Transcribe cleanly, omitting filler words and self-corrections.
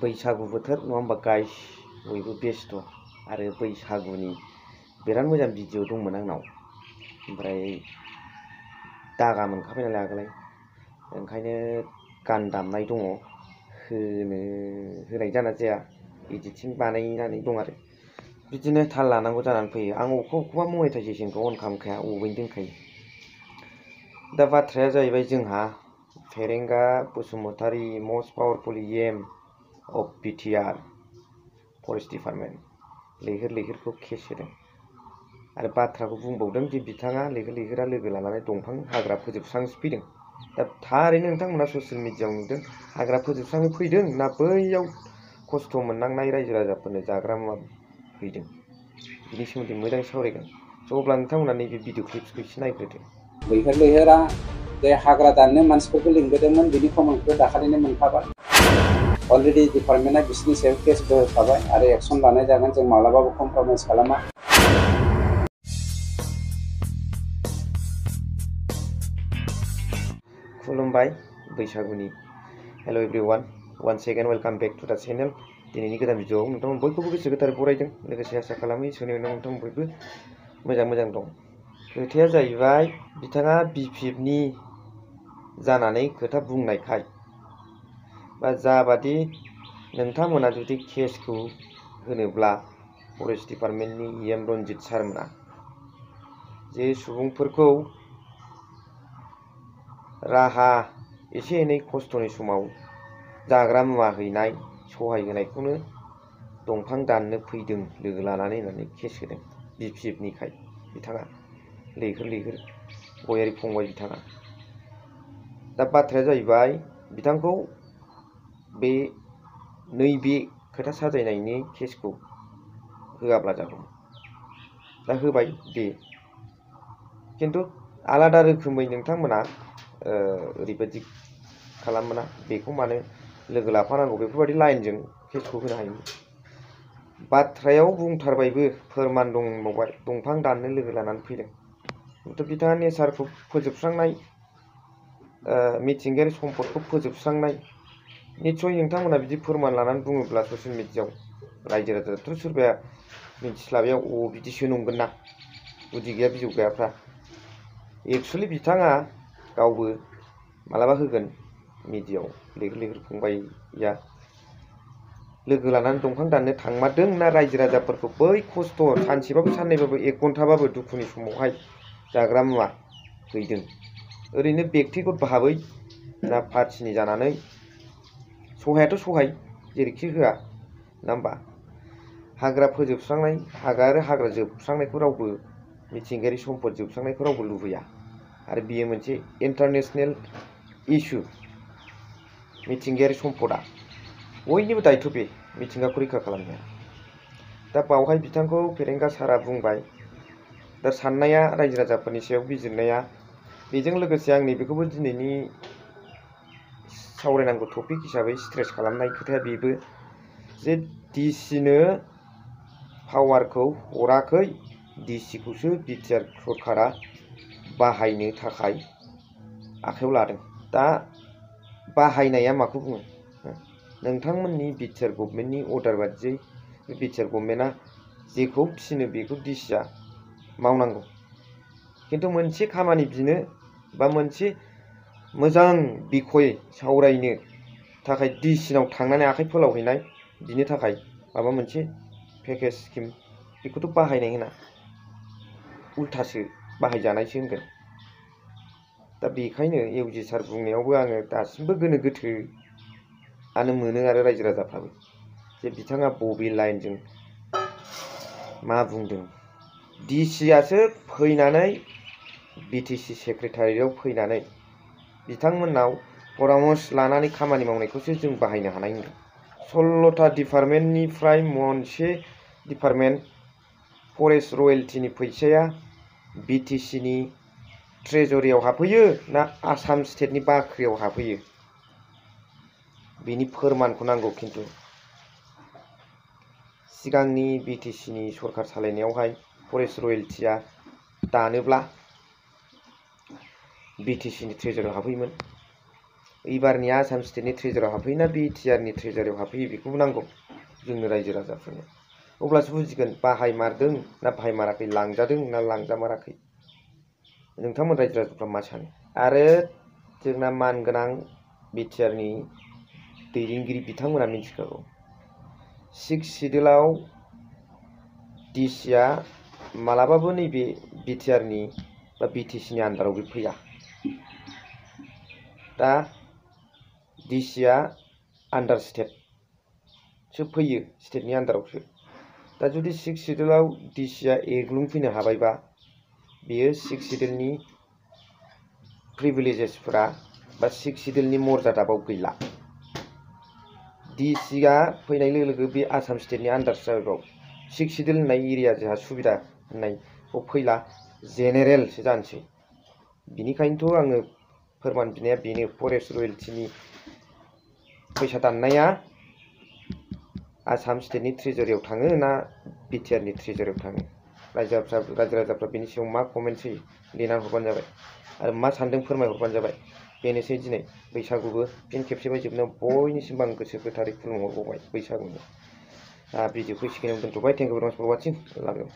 बैसागु बोथोर नङा होमबा गाइस बयबो बेस्थ' आरो बैसागुनि बिराद मोजां भिडिअ दंमोन आंनाव ओमफ्राय दागा मोनखाबाय नालाय आगोलाय ओंखायनो गान दामनाय दङ होनाय जाना जाया एडिटिं बानायनानै दं आरो बिदिनो थाल लानांगौ जानानै फैयो आं अबेखौबा मनेटाइजेसनखौ अन खालामखाया अबेनि दोनखायो दा बाथ्राया जाहैबाय जोंहा Ferenga Basumatary most powerful EM of BTR forest department लैहोर लैहोरखौ केस होदों आरो बाथ्राखौ बुंबावदों दि बिथाङा लैहोर लैहोरा लोगो लानानै दंफां हाग्रा फोजोबस्रांनोसो फैदों दा थारैनो नोंथांमोना ससियेल मिडियायाव नुदों हाग्रा फोजोबस्रांनो फैदों ना बैयाव खस्थ' मोननांनाय रायजो राजाफोरनो जाग्रा मुवा फैदों बिनि सोमोन्दै मोजां सावरायगोन स' अब्ला नोंथांमोना नैबे भिडिअ क्लिप्सखौ एसे नायग्रोदो लैहोर लैहोरा जे हाग्रा दाननो मानसिफोरखौ लिंबोदोंमोन बिनि कमेन्टखौ दाखालिनो मोनखाबाय अलरेडि डिपार्टमेन्टआ बिसोरनि सायाव केसबो होखाबाय आरो एक्सन लानाय जागोन जों मालाबाबो कमप्रमाइज खालामा खुलुमबाय बैसागुनि hello' everyone one second welcome back to the channel दिनैनि गोदान भिडिअआव नोंथांमोन बयखौबो गोसो गोथारै बरायदों लोगोसे आसा खालामो इसोरनि अननायाव नोंथांमोन बयबो मोजां दं खोथाया जाहैबाय बिथाङा BPFनि जानानै खोथा बुंनायखाय बा जाबादि नोंथांमोना जुदि केसखौ होनोब्ला फरेस्ट डिपार्टमेन्टनि EM रन्जित सारमोना जे सुबुंफोरखौ राहा एसे एनै खस्थ'नि समाव जाग्रा मुवा हैनाय सहाय होनायखौनो दंफां दाननो फैदों लोगो लानानै होननानै केस होदों BPFनिखाय बिथाङा लैहोर लैहोर गयारि फंबाय बिथाङा दा बाथ्राया जाहैबाय बिथांखौ बे नैबे खोथा साजायनायनि केसखौ होआब्ला जागौ दा होबाय दे खिन्थु आलादा रोखोमै नोंथांमोना ओरैबायदि खालामोना बेखौ मानो लोगो लाफानांगौ बेफोरबायदि लाइनजों केसखौ होनो हायोमोन बाथ्रायाव बुंथारबायबो फोरमान दंबावबाय दंफां दाननो लोगो लानानै फैदों खिन्थु बिथाङा नेचारखौ फोजोबस्रांनाय मिथिंगायारि सम्पदखौ फोजोबस्रांनाय निस्सय नोंथांमोना बिदि फोरमान लानानै बुङोब्ला ससियेल मिडियायाव रायजो राजाथ' सोरबाया मिथिस्लाबैयाव बिदिसो नंगोन ना गुदि गैया बिजौ गैयाफ्रा एक्सुवेलि बिथाङा गावबो मालाबा होगोन मिडियायाव लैहोर लैहोर फंबाया लोगो लानानै दंफां दाननो थांमारदों ना रायजो राजाफोरखौ बै खस्थ' सानसेबाबो साननैबाबो 1 घन्टाबाबो दुखुनि समावहाय जाग्रा मुवा हैदों ओरैनो बेक्तिगत भाबै ना पार्टिनि जानानै सहायाथ' सहाय जेरैखि होआ ना होमबा हाग्रा फोजोबस्रांनाय हाग्रा जोबस्रांनायखौ रावबो मिथिंगायारि सम्पद जोबस्रांनायखौ रावबो लुबैया आरो बियो मोनसे इन्टारनेशनेल इस्यु मिथिंगायारि सम्पदा बयनिबो दायथ' बे मिथिंगाखौ रैखा खालामनाया दा बावहाय बिथांखौ फेरेंगा सारा बुंबाय दा साननाया रायजो राजाफोरनि सायाव बिजिरनाया बेजों लोगोसे आं नैबेखौबो दिनैनि सावरायनांगौ टपिक हिसाबै स्ट्रेस खालामनाय खोथाया बेबो जे डिसिनो पावारखौ हराखै डिसिखौसो BTR सरकारा बाहायनो थाखाय आखायाव लादों दा बाहायनाया माखौ बुङो नोंथांमोननि BTR गभर्नमेन्टनि अर्डार बादियै BTR गभर्नमेन्टआ जेखौ थिनो बेखौ डिसिआ मावनांगौ खिन्थु मोनसे खामानि बिनो बा मोनसे मोजां बिखय सावरायनो थाखाय डिसिनाव थांनानै आखाइ फोलावहैनाय बिनि थाखाय माबा मोनसे पेकेज स्किम बेखौथ' बाहायनाय होना उल्थासो बाहायजानायसो होनगोन दा बेखायनो EOG सार बुंनायावबो आङो दासिमबो गोनो गोथोआनो मोनो आरो रायजो राजाफ्राबो जे बिथाङा बबे लाइनजों मा बुंदों डिसिआसो फैनानै BTC सेक्रेटारियाव फैनानै बिथांमोननाव परामर्श लानानै खामानि मावनायखौसो जों बाहायनो हानाय होनदों 16टा डिपार्टमेन्टनिफ्राय मोनसे डिपार्टमेन्ट फरेस्ट रयेल्टिनि फैसाया BTCनि ट्रेजरियाव हाबफैयो ना आसाम स्टेटनि बाख्रियाव हाबफैयो बेनि फोरमानखौ नांगौ खिन्थु सिगांनि BTCनि सरकार सालायनायावहाय फरेस्ट रयेल्टिया दानोब्ला BTCनि ट्रेजरियाव हाबफैयोमोन एबारनि आसाम स्टेटनि ट्रेजाराव हाबफैयोना बिटिआरनि ट्रेजाराव हाबफैयो बेखौबो नांगौ जोंनो रायजो राजाफोरनो। अब्लासो बुजिगोन बाहायमारदों ना बाहायमाराखै, लांजादों ना लांजामाराखै। नोंथांमोन रायजो राजाफ्रा मा सानो? आरो जोंना मानगोनां बिटिआरनि दैदेनगिरि बिथांमोना मिथिखागौ 6 सिडिउलाव डिसिआ मालाबाबो नैबे बिटिआरनि बा बिटिसिनि आन्दाराव बे फैया। दा डिसिआ आन्दार स्टेटसो फैयो, स्टेटनि आन्दारावसो। दा जुदि 6 सिडिउलाव डिसिआ एग्लुंफैनो हाबायबा बेयो 6 सिडिउलनि प्रिभिलेजेसफोरा बा 6 सिडिउलनि मर्यादाबाव गैला। डिसिआ फैनाय लोगो लोगो बे आसाम स्टेटनि आन्दारसो जाबाय। 6 सिडिउल होननाय एरिया जोंहा सुबिदा होननायखौ फैला, जेनेरेलसो जानोसै। बिनिखायनोथ' आङो फोरमान बिनाया बेनो, फरेस्ट रयेल्टिनि फैसा दाननाया आसाम स्टेटनि ट्रेजारियाव थाङो ना बिटिआरनि ट्रेजारियाव थाङो। रायजो राजाफ्रा बेनि सायाव मा कमेन्ट्स होयो लिरनानै हरबानो जाबाय आरो मा सानदों फोरमायहरबानो जाबाय। बेनोसै दिनै बैसागुबो फिन खेबसेबाव जोबनायाव बयनिसिमबो आं गोसो गोथारै खुलुमहरबावबाय बैसागुनि। भिडिअखौ एसेखिनियावनो दोनथ'बाय। थेंक इउ भेरि माच फर वाचिं। लाभ इउ।